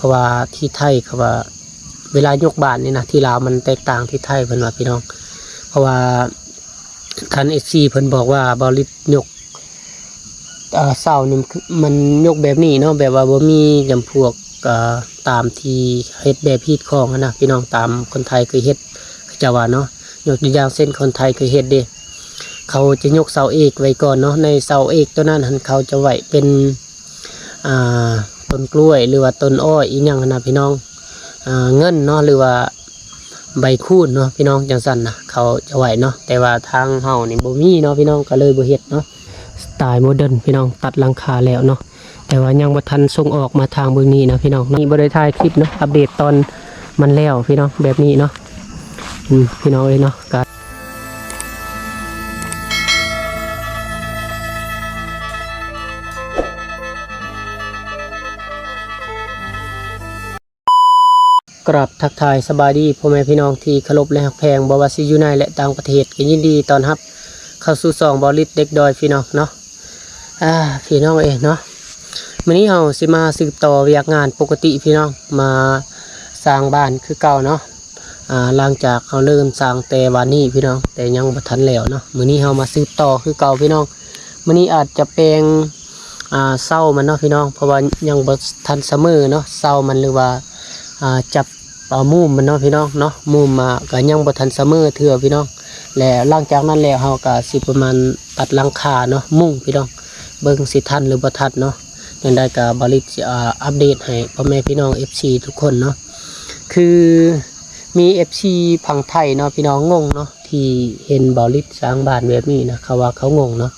ເພາະວ່າທີ່ໄທເຂົາວ່າ ເວລາຍົກບ້ານນີ້ນະ ທີ່ລາວມັນແຕກຕ່າງທີ່ໄທເພິ່ນວ່າພີ່ນ້ອງ. ເພາະວ່າທ່ານເອັຟຊີເພິ່ນບອກວ່າ ບ່າວລິດຍົກ ເອີ ເສົານີ້ມັນຍົກແບບນີ້ເນາະ ແບບວ່າບໍ່ມີຈຳພວກ ເອີ ຕາມທີ່ເຮັດແບບຮີດຄອງຫັ້ນນະພີ່ນ້ອງ ຕາມຄົນໄທເຄີຍເຮັດ ເຂົາເຈົ້າວ່າເນາະ. ຍົກຕົວຢ່າງເຊັ່ນຄົນໄທເຄີຍເຮັດເດ້ ເຂົາຈະຍົກເສົາເອກໄວ້ກ່ອນເນາະ ໃນເສົາເອກຕົວນັ້ນຫັ້ນ ເຂົາຈະໄວ້ເປັນ ອ່າ ຕົ້ນກ້ວຍ ຫຼືວ່າຕົ້ນອ້ອຍອີ່ຫຍັງຫັ້ນນະພີ່ນ້ອງ ອ່າ ເງິນເນາະ ຫຼືວ່າໃບຄູນເນາະພີ່ນ້ອງ ຈັ່ງຊັ້ນນະ ເຂົາຈະໄວ້ເນາະ. ແຕ່ວ່າທາງເຮົານີ້ບໍ່ມີເນາະພີ່ນ້ອງ ກໍເລີຍບໍ່ເຮັດເນາະ. ສະໄຕລ໌ໂມເດີນພີ່ນ້ອງ ຕັດຫຼັງຄາແລ້ວເນາະ ແຕ່ວ່າຍັງບໍ່ທັນສົ່ງອອກມາທາງເບື້ອງນີ້ນະພີ່ນ້ອງເນາະ. ນີ້ບໍ່ໄດ້ຖ່າຍຄລິບເນາະ ອັບເດດຕອນມັນແລ້ວພີ່ນ້ອງ ແບບນີ້ເນາະ. ອືມ ພີ່ນ້ອງເອີຍເນາະ ກະ ກາບທັກທາຍສະບາຍດີພໍ່ແມ່ພີ່ນ້ອງທີ່ເຄົາລົບ ແລະ ຮັກແພງ ບໍ່ວ່າຊິຢູ່ໃນ ແລະ ຕ່າງປະເທດ ກໍຍິນດີຕ້ອນຮັບເຂົ້າສູ່ຊ່ອງບ່າວລິດເດັກດອຍພີ່ນ້ອງເນາະ. ອ່າ ພີ່ນ້ອງເອີຍເນາະ ມື້ນີ້ເຮົາຊິມາສືບຕໍ່ວຽກງານປົກກະຕິພີ່ນ້ອງ ມາສ້າງບ້ານຄືເກົ່າເນາະ. ອ່າ ຫຼັງຈາກເຮົາເລີ່ມສ້າງແຕ່ວານນີ້ພີ່ນ້ອງ ແຕ່ຍັງບໍ່ທັນແລ້ວເນາະ. ມື້ນີ້ເຮົາມາສືບຕໍ່ຄືເກົ່າພີ່ນ້ອງ. ມື້ນີ້ອາດຈະແປງ ອ່າ ເສົາມັນເນາະພີ່ນ້ອງ ເພາະວ່າຍັງບໍ່ທັນສະເໝີເນາະ ເສົາມັນ ຫຼືວ່າ ອ່າ ຈັບ ອ່າ ມຸມມັນເນາະພີ່ນ້ອງເນາະ. ມຸມ ອ່າ ກໍຍັງບໍ່ທັນສະເໝີເທື່ອພີ່ນ້ອງ ແລະ ຫຼັງຈາກນັ້ນແລ້ວ ເຮົາກໍຊິປະມານຕັດຫຼັງຄາເນາະ ມຸງພີ່ນ້ອງ ເບິ່ງຊິທັນ ຫຼື ບໍ່ທັນເນາະ. ຈັ່ງໃດກໍບ່າວລິດຊິ ອ່າ ອັບເດດໃຫ້ພໍ່ແມ່ພີ່ນ້ອງເອັຟຊີທຸກຄົນເນາະ. ຄືມີເອັຟຊີຝັ່ງໄທເນາະພີ່ນ້ອງ ງົງເນາະ ທີ່ເຫັນບ່າວລິດສ້າງບ້ານແບບນີ້ນະ ເຂົາວ່າເຂົາງົງເນາະ.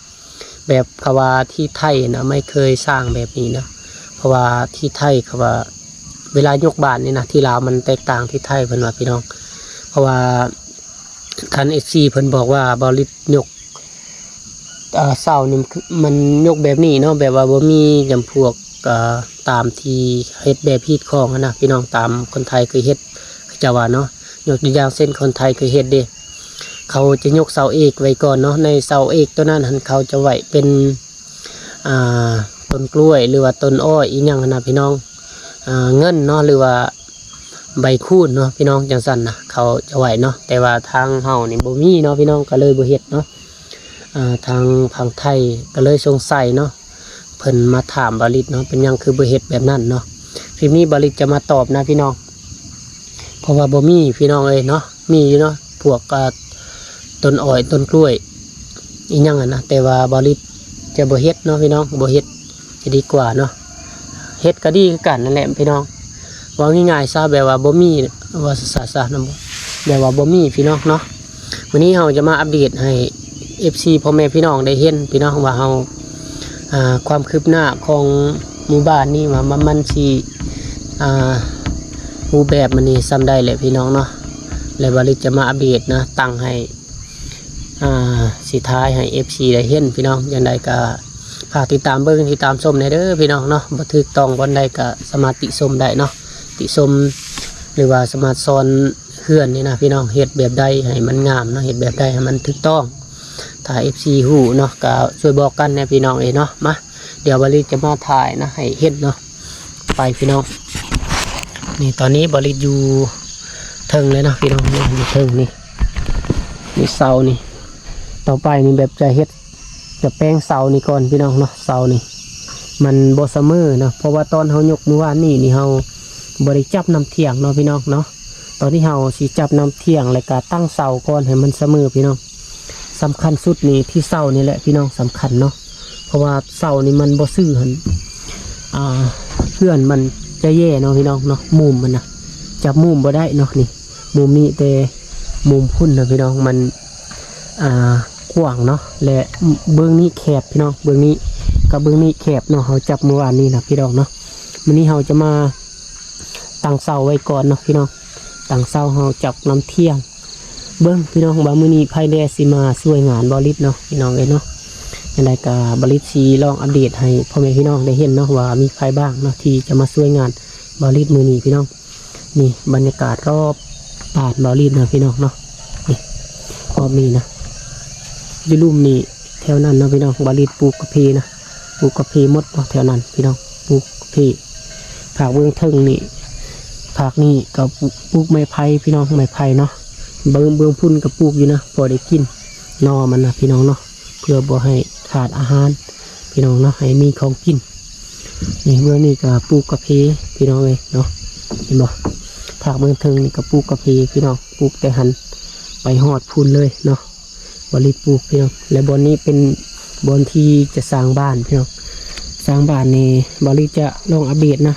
ແບບເຂົາວ່າທີ່ໄທນະ ໄມ່ເຄີຍສ້າງແບບນີ້ນະ ເພາະວ່າທີ່ໄທເຂົາວ່າ ເວລາຍົກບ້ານນີ້ນະ ທີ່ລາວມັນແຕກຕ່າງທີ່ໄທເພິ່ນວ່າພີ່ນ້ອງ. ເພາະວ່າທ່ານເອັຟຊີເພິ່ນບອກວ່າ ບ່າວລິດຍົກ ເອີ ເສົານີ້ມັນຍົກແບບນີ້ເນາະ ແບບວ່າບໍ່ມີຈຳພວກ ເອີ ຕາມທີ່ເຮັດແບບຮີດຄອງຫັ້ນນະພີ່ນ້ອງ ຕາມຄົນໄທເຄີຍເຮັດ ເຂົາເຈົ້າວ່າເນາະ. ຍົກຕົວຢ່າງເຊັ່ນຄົນໄທເຄີຍເຮັດເດ້ ເຂົາຈະຍົກເສົາເອກໄວ້ກ່ອນເນາະ ໃນເສົາເອກຕົວນັ້ນຫັ້ນ ເຂົາຈະໄວ້ເປັນ ອ່າ ຕົ້ນກ້ວຍ ຫຼືວ່າຕົ້ນອ້ອຍອີ່ຫຍັງຫັ້ນນະພີ່ນ້ອງ ອ່າ ເງິນເນາະ ຫຼືວ່າໃບຄູນເນາະພີ່ນ້ອງ ຈັ່ງຊັ້ນນະ ເຂົາຈະໄວ້ເນາະ. ແຕ່ວ່າທາງເຮົານີ້ບໍ່ມີເນາະພີ່ນ້ອງ ກໍເລີຍບໍ່ເຮັດເນາະ. ອ່າ ທາງຝັ່ງໄທກໍເລີຍສົງໄສເນາະ ເພິ່ນມາຖາມບ່າວລິດເນາະ ເປັນຫຍັງຄືບໍ່ເຮັດແບບນັ້ນເນາະ. ຄລິບນີ້ບ່າວລິດຈະມາຕອບນະພີ່ນ້ອງ ເພາະວ່າບໍ່ມີພີ່ນ້ອງເອີຍເນາະ. ມີຢູ່ເນາະ ພວກ ອ່າ ຕົ້ນອ້ອຍ ຕົ້ນກ້ວຍ ອີ່ຫຍັງຫັ້ນນະ ແຕ່ວ່າບ່າວລິດຈະບໍ່ເຮັດເນາະພີ່ນ້ອງ ບໍ່ເຮັດຈະດີກວ່າເນາະ. ເຮັດກໍດີຄືກັນນັ້ນແຫຼະພີ່ນ້ອງ ເວົ້າງ່າຍໆຊະ ແບບວ່າບໍ່ມີ ວ່າຊະຊະນະ ແບບວ່າບໍ່ມີພີ່ນ້ອງເນາະ. ມື້ນີ້ເຮົາຈະມາອັບເດດໃຫ້ເອັຟຊີພໍ່ແມ່ພີ່ນ້ອງໄດ້ເຫັນພີ່ນ້ອງວ່າເຮົາ ອ່າ ຄວາມຄືບໜ້າຂອງໝູ່ບ້ານນີ້ວ່າມັນ ມັນຊິ ອ່າ ຮູບແບບມັນນີ້ສ່ຳໃດແຫຼະພີ່ນ້ອງເນາະ. ແລະ ບ່າວລິດຈະມາອັບເດດນະ ຕັ້ງໃຫ້ ອ່າ ຊິຖ່າຍໃຫ້ເອັຟຊີໄດ້ເຫັນພີ່ນ້ອງ. ຈັ່ງໃດກໍຝາກຕິດຕາມເບິ່ງ ຕິດຕາມຊົມແດ່ເດີພີ່ນ້ອງເນາະ. ບໍ່ຖືກຕ້ອງບ່ອນໃດກໍສາມາດຕິຊົມໄດ້ເນາະ ຕິຊົມ ຫຼືວ່າສາມາດສອນເຮືອນນີ້ນະພີ່ນ້ອງ ເຮັດແບບໃດໃຫ້ມັນງາມເນາະ ເຮັດແບບໃດໃຫ້ມັນຖືກຕ້ອງ. ຖ້າເອັຟຊີຮູ້ເນາະ ກໍຊ່ວຍບອກກັນແດ່ພີ່ນ້ອງເອີຍເນາະ. ມາ ດຽວບ່າວລິດຈະມາຖ່າຍນະ ໃຫ້ເຫັນເນາະ ໄປພີ່ນ້ອງ. ນີ້ ຕອນນີ້ບ່າວລິດຢູ່ເທິງເລີຍເນາະພີ່ນ້ອງ ນີ້ຢູ່ເທິງນີ້ ນີ້ເສົານີ້. ຕໍ່ໄປນີ້ແບບຈະເຮັດ ຈະແປງເສົານີ້ກ່ອນພີ່ນ້ອງເນາະ. ເສົານີ້ມັນບໍ່ສະເໝີເນາະ ເພາະວ່າຕອນເຮົາຍົກມື້ວານນີ້ນີ້ ເຮົາບໍ່ໄດ້ຈັບນ້ຳທ່ຽງເນາະພີ່ນ້ອງເນາະ. ຕອນນີ້ເຮົາຊິຈັບນ້ຳທ່ຽງ ແລ້ວກະຕັ້ງເສົາກ່ອນໃຫ້ມັນສະເໝີພີ່ນ້ອງ. ສຳຄັນສຸດນີ້ທີ່ເສົານີ້ແຫຼະພີ່ນ້ອງ ສຳຄັນເນາະ ເພາະວ່າເສົານີ້ມັນບໍ່ຊື່ຫັ້ນ ອ່າ ເຮືອນມັນຈະແຍ່ເນາະພີ່ນ້ອງເນາະ. ມຸມມັນນະ ຈັບມຸມບໍ່ໄດ້ເນາະ ນີ້ມຸມນີ້ ແຕ່ມຸມພຸ້ນນະພີ່ນ້ອງ ມັນ ອ່າ ກວ້າງເນາະ ແລະ ເບື້ອງນີ້ແຄບພີ່ນ້ອງ ເບື້ອງນີ້ກັບເບື້ອງນີ້ແຄບເນາະ. ເຮົາຈັບມື້ວານນີ້ນະພີ່ນ້ອງເນາະ. ມື້ນີ້ເຮົາຈະມາຕັ້ງເສົາໄວ້ກ່ອນເນາະພີ່ນ້ອງ ຕັ້ງເສົາ ເຮົາຈັບນ້ຳທ່ຽງ. ເບິ່ງພີ່ນ້ອງວ່າມື້ນີ້ໃຜແດ່ຊິມາຊ່ວຍງານບ່າວລິດເນາະ ພີ່ນ້ອງເອີຍເນາະ. ຈັ່ງໃດກໍບ່າວລິດຊິລອງອັບເດດໃຫ້ພໍ່ແມ່ພີ່ນ້ອງໄດ້ເຫັນເນາະ ວ່າມີໃຜບ້າງເນາະ ທີ່ຈະມາຊ່ວຍງານບ່າວລິດມື້ນີ້ພີ່ນ້ອງ. ນີ້ບັນຍາກາດລອບບ້ານບ່າວລິດເນາະ ພີ່ນ້ອງເນາະ. ນີ້ ຮອບນີ້ນະ ຢູ່ລຸ່ມນີ້ ແຖວນັ້ນເນາະພີ່ນ້ອງ ບ່າວລິດປູກກາເຟນະ ປູກກາເຟໝົດເນາະ ແຖວນັ້ນພີ່ນ້ອງ ປູກກາເຟ. ພາກເບື້ອງເທິງນີ້ ພາກນີ້ກໍປູກ ປູກໄມ້ໄຜ່ພີ່ນ້ອງ ໄມ້ໄຜ່ເນາະ. ເບື້ອງ ເບື້ອງພຸ້ນກໍປູກຢູ່ນະ ພໍໄດ້ກິນໜໍ່ມັນນະພີ່ນ້ອງເນາະ ເພື່ອບໍ່ໃຫ້ຂາດອາຫານພີ່ນ້ອງເນາະ ໃຫ້ມີຂອງກິນ. ນີ້ເບື້ອງນີ້ກໍປູກກາເຟພີ່ນ້ອງເອີຍເນາະ ເຫັນບໍ່? ພາກເບື້ອງເທິງນີ້ກໍປູກກາເຟພີ່ນ້ອງ ປູກແຕ່ຫັ້ນໄປຮອດພຸ້ນເລີຍເນາະ. ບ່າວລິດປູກພີ່ນ້ອງ ແລະ ບ່ອນນີ້ເປັນບ່ອນທີ່ຈະສ້າງບ້ານພີ່ນ້ອງ. ສ້າງບ້ານນີ້ບ່າວລິດຈະລອງອັບເດດນະ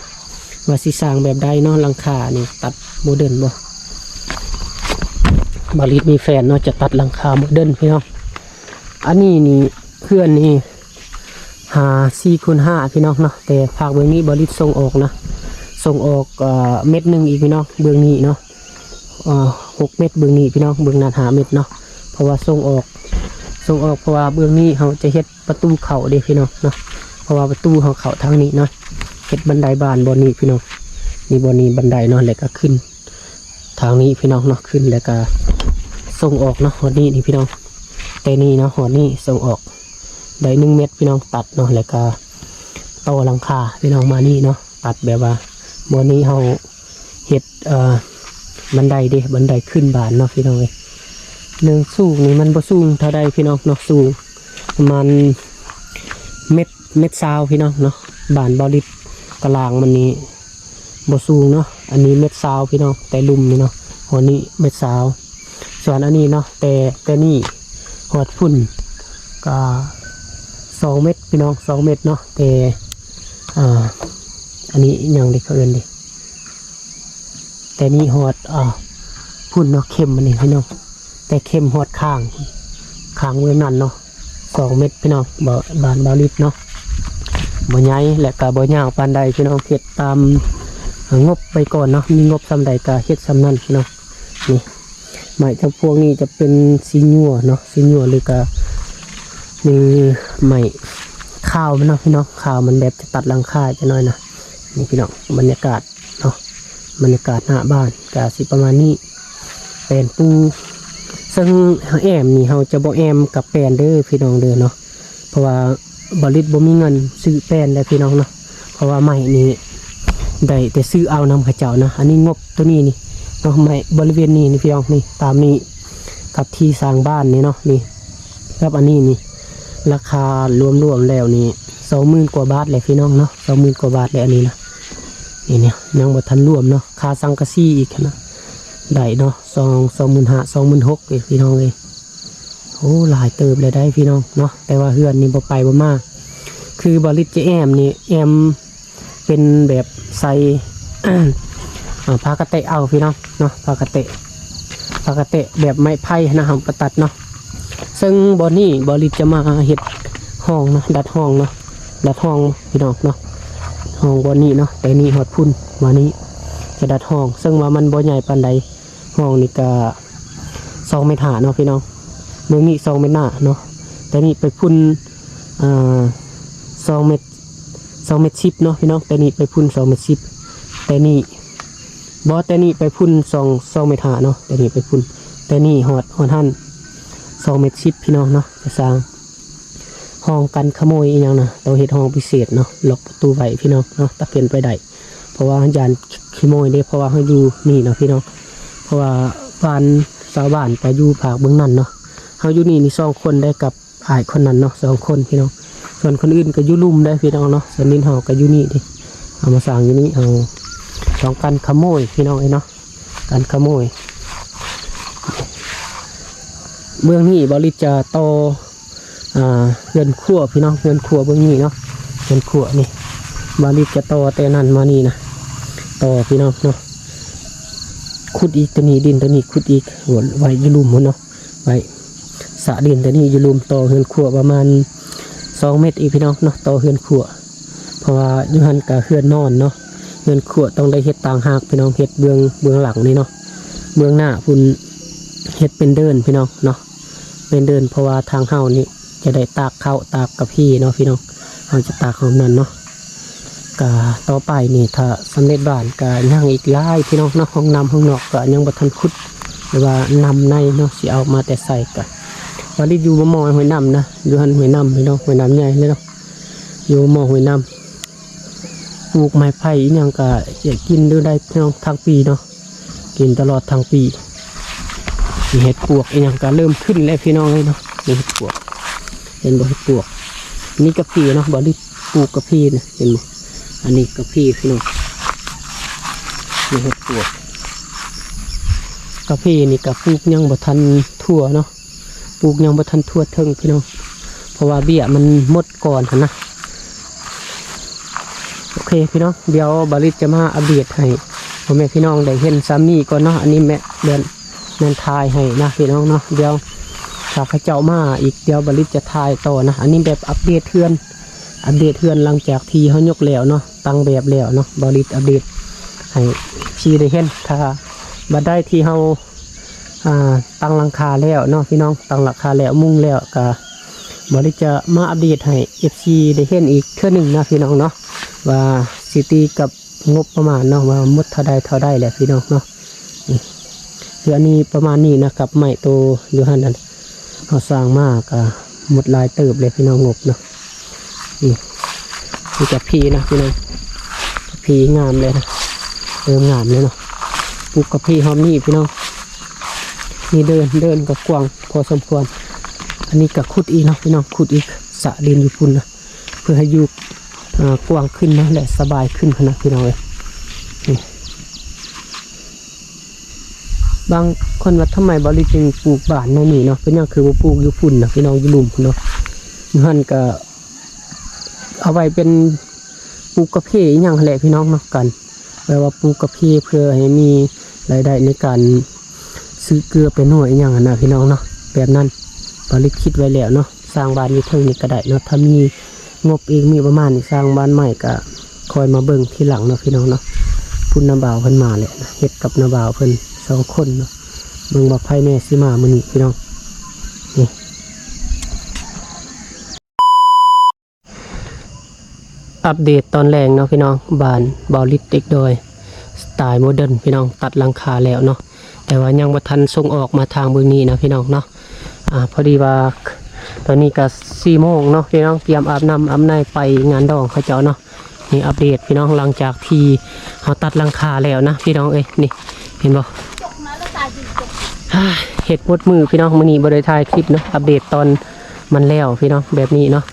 ວ່າຊິສ້າງແບບໃດເນາະ. ຫຼັງຄານີ້ຕັດໂມເດີນບໍ່? ບ່າວລິດມີແຜນເນາະ ຈະຕັດຫຼັງຄາໂມເດີນພີ່ນ້ອງ. ອັນນີ້ນີ້ ເຮືອນນີ້ຫາສີ່ຄູນຫ້າພີ່ນ້ອງເນາະ ແຕ່ພາກເບື້ອງນີ້ບ່າວລິດສົ່ງອອກນະ ສົ່ງອອກ ເອີ ເມັດໜຶ່ງອີກພີ່ນ້ອງ ເບື້ອງນີ້ເນາະ. ເອີ ຫົກເມັດເບື້ອງນີ້ພີ່ນ້ອງ ເບື້ອງນັ້ນຫ້າເມັດເນາະ. ເພາະວ່າສົ່ງອອກ ສົ່ງອອກ ເພາະວ່າເບື້ອງນີ້ເຮົາຈະເຮັດປະຕູເຂົ້າເດ້ພີ່ນ້ອງເນາະ ເພາະວ່າປະຕູເຮົາເຂົ້າທາງນີ້ເນາະ. ເຮັດບັນໄດບ້ານບ່ອນນີ້ພີ່ນ້ອງ ນີ້ບ່ອນນີ້ບັນໄດເນາະ ແລ້ວກໍຂຶ້ນທາງນີ້ພີ່ນ້ອງເນາະ ຂຶ້ນແລ້ວກໍສົ່ງອອກເນາະ ຮອດນີ້ນີ້ພີ່ນ້ອງ. ແຕ່ນີ້ເນາະ ຮອດນີ້ສົ່ງອອກໄດ້ໜຶ່ງເມັດພີ່ນ້ອງ ຕັດເນາະ ແລ້ວກໍຕໍ່ຫຼັງຄາພີ່ນ້ອງມານີ້ເນາະ. ຕັດແບບວ່າບ່ອນນີ້ເຮົາ ເຮັດ ເອີ ບັນໄດເດ້ ບັນໄດຂຶ້ນບ້ານເນາະພີ່ນ້ອງເອີຍ. ເລື່ອງສູງນີ້ມັນບໍ່ສູງເທົ່າໃດພີ່ນ້ອງເນາະ ສູງປະມານເມັດ ເມັດຊາວພີ່ນ້ອງເນາະ. ບ້ານບ່າວລິດຕະລາງມັນນີ້ບໍ່ສູງເນາະ ອັນນີ້ເມັດຊາວພີ່ນ້ອງ ແຕ່ລຸ່ມນີ້ເນາະ ຮອດນີ້ເມັດຊາວ. ສ່ວນອັນນີ້ເນາະ ແຕ່ ແຕ່ນີ້ຮອດພຸ້ນກໍສອງເມັດພີ່ນ້ອງ ສອງເມັດເນາະ ແຕ່ ອ່າ ອັນນີ້ອີຫຍັງເດ ເຂົາເອີ້ນເດ ແຕ່ນີ້ຮອດ ອ່າ ພຸ້ນເນາະ ເຂັມອັນນີ້ພີ່ນ້ອງ ແຕ່ເຂັມຮອດຂ້າງ ຂ້າງເບື້ອງນັ້ນເນາະ ສອງເມັດພີ່ນ້ອງ. ບ້ານ ບ້ານບ່າວລິດເນາະ ບໍ່ໃຫຍ່ ແລະກໍບໍ່ຍາວປານໃດພີ່ນ້ອງ ເຮັດຕາມງົບໄປກ່ອນເນາະ ມີງົບສ່ຳໃດກໍເຮັດສ່ຳນັ້ນພີ່ນ້ອງ. ນີ້ ໄມ້ຈຳພວກນີ້ຈະເປັນສີຫຍ້ວເນາະ ສີຫຍ້ວ ຫຼືກະ ຫຼືໄມ້ຂາວມັນເນາະພີ່ນ້ອງ ຂາວມັນແບບຈະຕັດຫຼັງຄາຈັກໜ້ອຍນະ. ນີ້ພີ່ນ້ອງ ບັນຍາກາດເນາະ ບັນຍາກາດໜ້າບ້ານກະຊິປະມານນີ້ ແປ້ນປູ ເຊິ່ງແອ້ມນີ້ເຮົາຈະບໍ່ແອ້ມກັບແປ້ນເດີພີ່ນ້ອງເດີເນາະ. ເພາະວ່າບ່າວລິດບໍ່ມີເງິນຊື້ແປ້ນແລ້ວພີ່ນ້ອງເນາະ ເພາະວ່າໄມ້ນີ້ໄດ້ແຕ່ຊື້ເອົານຳເຂົາເຈົ້ານະ. ອັນນີ້ງົບໂຕນີ້ນີ້ເນາະ ໄມ້ບໍລິເວນນີ້ນີ້ພີ່ນ້ອງ ນີ້ຕາມນີ້ ກັບທີ່ສ້າງບ້ານນີ້ເນາະ ນີ້ກັບອັນນີ້ນີ້ ລາຄາລວມໆແລ້ວນີ້ສອງໝື່ນກວ່າບາດແຫຼະພີ່ນ້ອງເນາະ ສອງໝື່ນກວ່າບາດແຫຼະ ອັນນີ້ນະ. ນີ້ ນີ້ຍັງບໍ່ທັນລວມເນາະ ຄ່າສັງກະສີອີກຫັ້ນນະ ໄດ້ເນາະ ສອງ ສອງໝື່ນຫ້າ ສອງໝື່ນຫົກເດ້ພີ່ນ້ອງເອີຍ. ໂອ້ ຫຼາຍເຕີບແລ້ວໄດ໋ພີ່ນ້ອງເນາະ ແຕ່ວ່າເຮືອນນີ້ບໍ່ໄປບໍ່ມາ ຄືບ່າວລິດຈະແອ້ມນີ້ ແອ້ມເປັນແບບໃສ່ ອ່າ ຜ້າກະແຕະເອົາພີ່ນ້ອງເນາະ ຜ້າກະແຕະ ຜ້າກະແຕະແບບໄມ້ໄຜ່ນະ ເຮົາປະຕັດເນາະ. ເຊິ່ງບ່ອນນີ້ບ່າວລິດຈະມາເຮັດຮ່ອງເນາະ ດັດຮ່ອງເນາະ ດັດຮ່ອງພີ່ນ້ອງເນາະ ຮ່ອງບ່ອນນີ້ເນາະ ແຕ່ນີ້ຮອດພຸ້ນມານີ້ຈະດັດຮ່ອງ ເຊິ່ງວ່າມັນບໍ່ໃຫຍ່ປານໃດ ຮ່ອງນີ້ກະສອງເມັດຫ້າເນາະພີ່ນ້ອງ ເບື້ອງນີ້ສອງເມັດຫ້າເນາະ ແຕ່ນີ້ໄປພຸ້ນ ອ່າ ສອງເມັດ ສອງເມັດສິບເນາະພີ່ນ້ອງ ແຕ່ນີ້ໄປພຸ້ນສອງເມັດສິບ ແຕ່ນີ້ ບໍ່ ແຕ່ນີ້ໄປພຸ້ນສອງ ສອງເມັດຫ້າເນາະ ແຕ່ນີ້ໄປພຸ້ນ ແຕ່ນີ້ຮອດ ຮອດຫັ້ນສອງເມັດສິບພີ່ນ້ອງເນາະ. ຈະສ້າງຫ້ອງກັນຂະໂມຍອີ່ຫຍັງນະ ຕ້ອງເຮັດຫ້ອງພິເສດເນາະ ລັອກປະຕູໄວ້ພີ່ນ້ອງເນາະ ຖ້າເປັນໄປໄດ້ ເພາະວ່າຢ້ານຂະໂມຍເດ້ ເພາະວ່າເຮົາຢູ່ນີ້ເນາະພີ່ນ້ອງ ເພາະວ່າບ້ານຊາວບ້ານກໍຢູ່ພາກເບື້ອງນັ້ນເນາະ ເຮົາຢູ່ນີ້ນີ້ສອງຄົນໄດ້ກັບ ອ້າຍຄົນນັ້ນເນາະ ສອງຄົນພີ່ນ້ອງ ສ່ວນຄົນອື່ນກໍຢູ່ລຸ່ມໄດ໋ພີ່ນ້ອງເນາະ. ສ່ວນດິນເຮົາກໍຢູ່ນີ້ເດ້ ເຮົາມາສ້າງຢູ່ນີ້ ເຮົາຕ້ອງກັນຂະໂມຍພີ່ນ້ອງເອີຍເນາະ ກັນຂະໂມຍ. ເບື້ອງນີ້ບ່າວລິດຈະຕໍ່ ອ່າ ເຮືອນຄົວພີ່ນ້ອງ ເຮືອນຄົວເບື້ອງນີ້ເນາະ ເຮືອນຄົວນີ້ ບ່າວລິດຈະຕໍ່ແຕ່ນັ້ນມານີ້ນະ ຕໍ່ພີ່ນ້ອງເນາະ ຂຸດອີກ ໂຕນີ້ ດິນໂຕນີ້ຂຸດອີກ ໄວ້ຢູ່ລຸ່ມພຸ້ນເນາະ ໄວ້ສະດິນໂຕນີ້ຢູ່ລຸ່ມ ຕໍ່ເຮືອນຄົວປະມານສອງເມັດອີກພີ່ນ້ອງເນາະ ຕໍ່ເຮືອນຄົວ ເພາະວ່າຢູ່ຫັ້ນກະເຮືອນນອນເນາະ ເຮືອນຄົວຕ້ອງໄດ້ເຮັດຕ່າງຫາກພີ່ນ້ອງ ເຮັດເບື້ອງ ເບື້ອງຫຼັງນີ້ເນາະ ເບື້ອງໜ້າພຸ້ນເຮັດເປັນເດີ່ນພີ່ນ້ອງເນາະ ເປັນເດີ່ນ ເພາະວ່າທາງເຮົານີ້ຈະໄດ້ຕາກເຂົ້າຕາກກາເຟເນາະພີ່ນ້ອງ ເຮົາຈະຕາກຫ້ອງນັ້ນເນາະ. ກະຕໍ່ໄປນີ້ຖ້າສຳເລັດບ້ານກະຍັງອີກຫຼາຍພີ່ນ້ອງເນາະ ຫ້ອງນ້ຳຫ້ອງນອກກະຍັງບໍ່ທັນຂຸດ ຫຼືວ່ານ້ຳໃນເນາະ ຊິເອົາມາແຕ່ໃສ ກະວ່າລິດຢູ່ໝໍ້ຫ້ວຍນ້ຳນະ ຢູ່ຫັ້ນຫ້ວຍນ້ຳພີ່ນ້ອງ ຫ້ວຍນ້ຳໃຫຍ່ເລີຍເນາະ ຢູ່ໝໍ້ຫ້ວຍນ້ຳ. ປູກໄມ້ໄຜ່ອີ່ຫຍັງກະຈະກິນຢູ່ໄດ້ພີ່ນ້ອງທັງປີເນາະ ກິນຕະຫຼອດທັງປີ. ມີເຫັດປວກອີ່ຫຍັງກະເລີ່ມຂຶ້ນແລ້ວພີ່ນ້ອງເອີຍເນາະ. ມີເຫັດປວກ ເຫັນບໍ່ເຫັດປວກ? ນີ້ກາເຟເນາະ ບ່າວລິດປູກກາເຟນະ ເຫັນບໍ່? ອັນນີ້ກາເຟພີ່ນ້ອງ. ມີເຫັດປວກ ກາເຟນີ້ກະປູກຍັງບໍ່ທັນທົ່ວເນາະ ປູກຍັງບໍ່ທັນທົ່ວເຖິງພີ່ນ້ອງ ເພາະວ່າເບ້ຍມັນໝົດກ່ອນຫັ້ນນະ. ໂອເຄພີ່ນ້ອງ ດຽວບ່າວລິດຈະມາອັບເດດໃຫ້ພໍ່ແມ່ພີ່ນ້ອງໄດ້ເຫັນຊ່ຳນີ້ກ່ອນເນາະ. ອັນນີ້ແມ່ນ ແມ່ນຖ່າຍໃຫ້ນະພີ່ນ້ອງເນາະ. ດຽວຖ້າເຂົາເຈົ້າມາອີກ ດຽວບ່າວລິດຈະຖ່າຍຕໍ່ນະ. ອັນນີ້ແບບອັບເດດເຮືອນ ອັບເດດເຮືອນຫຼັງຈາກທີ່ເຮົາຍົກແລ້ວເນາະ ຕັ້ງແບບແລ້ວເນາະ. ບ່າວລິດອັບເດດໃຫ້ເອັຟຊີໄດ້ເຫັນ ຖ້າບັດໃດທີ່ເຮົາ ອ່າ ຕັ້ງຫຼັງຄາແລ້ວເນາະພີ່ນ້ອງ ຕັ້ງຫຼັງຄາແລ້ວ ມຸງແລ້ວ ກະບ່າວລິດຈະມາອັບເດດໃຫ້ເອັຟຊີໄດ້ເຫັນອີກເທື່ອໜຶ່ງນະພີ່ນ້ອງເນາະ ວ່າຊິຕີກັບງົບປະມານເນາະ ວ່າໝົດເທົ່າໃດເທົ່າໃດແຫຼະພີ່ນ້ອງເນາະ. ນີ້ ຄືອັນນີ້ປະມານນີ້ນະ ກັບໄມ້ໂຕຢູ່ຫັ້ນນັ້ນ ເຮົາສ້າງມາກະໝົດຫຼາຍເຕີບເລີຍພີ່ນ້ອງ ງົບເນາະ. ນີ້ ມີກາເຟນະພີ່ນ້ອງ ກາເຟງາມເລີຍນະ ເລີ່ມງາມເລີຍເນາະ. ປູກກາເຟຮອບນີ້ພີ່ນ້ອງ ນີ້ເດີ່ນ ເດີ່ນກະກວ້າງພໍສົມຄວນ. ອັນນີ້ກະຂຸດອີກເນາະພີ່ນ້ອງ ຂຸດອີກ ສະດິນຢູ່ພຸ້ນນະ ເພື່ອໃຫ້ຢູ່ ອ່າ ກວ້າງຂຶ້ນເນາະ ແລະ ສະບາຍຂຶ້ນຫັ້ນນະພີ່ນ້ອງເອີຍ. ນີ້ ບາງຄົນວ່າທຳໄມບ່າວລິດຈຶ່ງປູກບ້ານໃນນີ້ເນາະ ເປັນຫຍັງຄືບໍ່ປູກຢູ່ພຸ້ນນະພີ່ນ້ອງ ຢູ່ລຸ່ມພຸ້ນເນາະ. ຢູ່ຫັ້ນກະເອົາໄວ້ເປັນປູກກາເຟອີ່ຫຍັງຫັ້ນແຫຼະພີ່ນ້ອງເນາະ ກັນແບບວ່າປູກກາເຟເພື່ອໃຫ້ມີລາຍໄດ້ໃນການຊື້ເກືອໄປນົວອີ່ຫຍັງຫັ້ນນະພີ່ນ້ອງເນາະ. ແບບນັ້ນບ່າວລິດຄິດໄວ້ແລ້ວເນາະ ສ້າງບ້ານຢູ່ເທິງນີ້ກະໄດ້ເນາະ ຖ້າມີງົບອີກ ມີປະມານນີ້ ສ້າງບ້ານໃໝ່ກະຄ່ອຍມາເບິ່ງທີຫຼັງເນາະພີ່ນ້ອງເນາະ. ພຸ້ນນ້າບ່າວເພິ່ນມາແລ້ວນະ ເຮັດກັບນ້າບ່າວເພິ່ນສອງຄົນເນາະ. ເບິ່ງວ່າໃຜແດ່ຊິມາມື້ນີ້ພີ່ນ້ອງ. ນີ້ ອັບເດດຕອນແລງເນາະພີ່ນ້ອງ ບ້ານບ່າວລິດເດັກດອຍ ສະໄຕໂມເດີນພີ່ນ້ອງ ຕັດຫຼັງຄາແລ້ວເນາະ ແຕ່ວ່າຍັງບໍ່ທັນສົ່ງອອກມາທາງເບື້ອງນີ້ນະພີ່ນ້ອງເນາະ. ອ່າ ພໍດີວ່າຕອນນີ້ກະສີ່ໂມງເນາະພີ່ນ້ອງ ກຽມອາບນ້ຳອາບໃນໄປງານດອງເຂົາເຈົ້າເນາະ. ນີ້ອັບເດດພີ່ນ້ອງ ຫຼັງຈາກທີ່ເຮົາຕັດຫຼັງຄາແລ້ວນະພີ່ນ້ອງເອີຍ. ນີ້ ເຫັນບໍ່? ເຮັດໝົດມື້ພີ່ນ້ອງ ມື້ນີ້ບໍ່ໄດ້ຖ່າຍຄລິບເນາະ ອັບເດດຕອນມັນແລ້ວພີ່ນ້ອງ ແບບນີ້ເນາະ.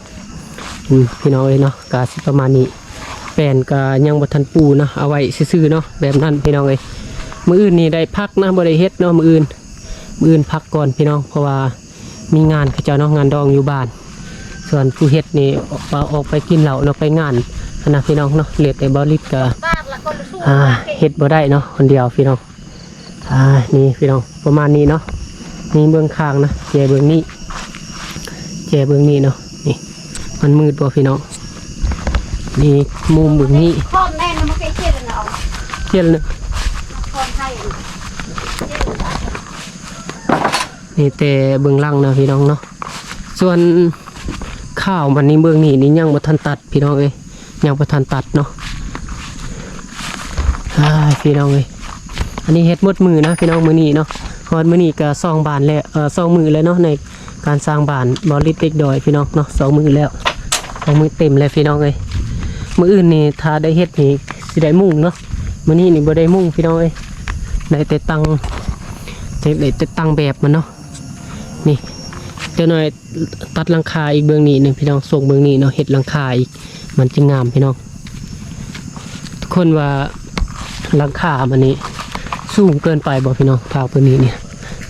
ອືມ ພີ່ນ້ອງເອີຍເນາະ ກະຊິປະມານນີ້ ແປ້ນກະຍັງບໍ່ທັນປູເນາະ ເອົາໄວ້ຊື່ໆເນາະ ແບບນັ້ນພີ່ນ້ອງເອີຍ. ມື້ອື່ນນີ້ໄດ້ພັກນະ ບໍ່ໄດ້ເຮັດເນາະມື້ອື່ນ ມື້ອື່ນພັກກ່ອນພີ່ນ້ອງ ເພາະວ່າມີງານເຂົາເຈົ້າເນາະ ງານດອງຢູ່ບ້ານ. ສ່ວນຜູ້ເຮັດນີ້ອອກ ອອກໄປກິນເຫຼົ້າເນາະ ໄປງານຫັ້ນນະພີ່ນ້ອງເນາະ ເຫຼືອແຕ່ບ່າວລິດກະ ອ່າ ເຮັດບໍ່ໄດ້ເນາະ ຄົນດຽວພີ່ນ້ອງ. ອ່າ ນີ້ພີ່ນ້ອງ ປະມານນີ້ເນາະ. ນີ້ເບື້ອງຂ້າງນະ ແຈເບື້ອງນີ້ ແຈເບື້ອງນີ້ເນາະ. ນີ້ ມັນມືດບໍ່ພີ່ນ້ອງ? ນີ້ມຸມເບື້ອງນີ້ ຄອມແມ່ນ ມັນເປັນເຂດລະເນາະ ເຂດລະເນາະ ຄອມໄທ ນີ້ແຕ່ເບື້ອງຫຼັງນະພີ່ນ້ອງເນາະ. ສ່ວນຂາວມັນນີ້ ເບື້ອງນີ້ນີ້ຍັງບໍ່ທັນຕັດພີ່ນ້ອງເອີຍ ຍັງບໍ່ທັນຕັດເນາະ. ອ້າຍ ພີ່ນ້ອງເອີຍ ອັນນີ້ເຮັດໝົດມື້ນະພີ່ນ້ອງ ມື້ນີ້ເນາະ. ຮອດມື້ນີ້ກະສອງບານແລ້ວ ເອີ ສອງມື້ແລ້ວເນາະ ໃນການສ້າງບ້ານບ່າວລິດເດັກດອຍພີ່ນ້ອງເນາະ ສອງມື້ແລ້ວ ສອງມື້ເຕັມແລ້ວພີ່ນ້ອງເອີຍ. ມື້ອື່ນນີ້ຖ້າໄດ້ເຮັດນີ້ຊິໄດ້ມຸງເນາະ ມື້ນີ້ນີ້ບໍ່ໄດ້ມຸງພີ່ນ້ອງເອີຍ ໄດ້ແຕ່ຕັ້ງ ໄດ້ແຕ່ຕັ້ງແບບມັນເນາະ. ນີ້ ເຈົ້າໜ້ອຍ ຕັດຫຼັງຄາອີກເບື້ອງນີ້ໜຶ່ງພີ່ນ້ອງ ສົ່ງເບື້ອງນີ້ເນາະ ເຮັດຫຼັງຄາອີກ ມັນຈຶ່ງງາມພີ່ນ້ອງ. ທຸກຄົນວ່າຫຼັງຄາມັນນີ້ສູງເກີນໄປບໍ່ພີ່ນ້ອງ? ພາກເບື້ອງນີ້ນີ້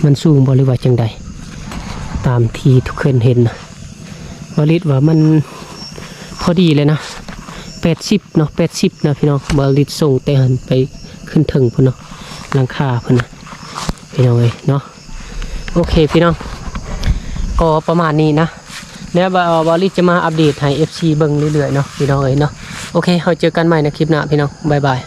ມັນສູງບໍ່ ຫຼືວ່າຈັ່ງໃດ? ຕາມທີ່ທຸກຄົນເຫັນນະ ບ່າວລິດວ່າມັນພໍດີເລີຍນະ ແປດສິບເນາະ ແປດສິບນະພີ່ນ້ອງ. ບ່າວລິດສົ່ງແຕ່ຫັ້ນໄປຂຶ້ນເທິງພຸ້ນເນາະ ຫຼັງຄາເພິ່ນນະ ພີ່ນ້ອງເອີຍເນາະ. ໂອເຄພີ່ນ້ອງ ກໍປະມານນີ້ນະ ແລ້ວບ່າວ ບ່າວລິດຈະມາອັບເດດໃຫ້ເອັຟຊີເບິ່ງເລື້ອຍໆເນາະ ພີ່ນ້ອງເອີຍເນາະ. ໂອເຄ ເຮົາເຈີກັນໃໝ່ໃນຄລິບໜ້າພີ່ນ້ອງ ບາຍບາຍ.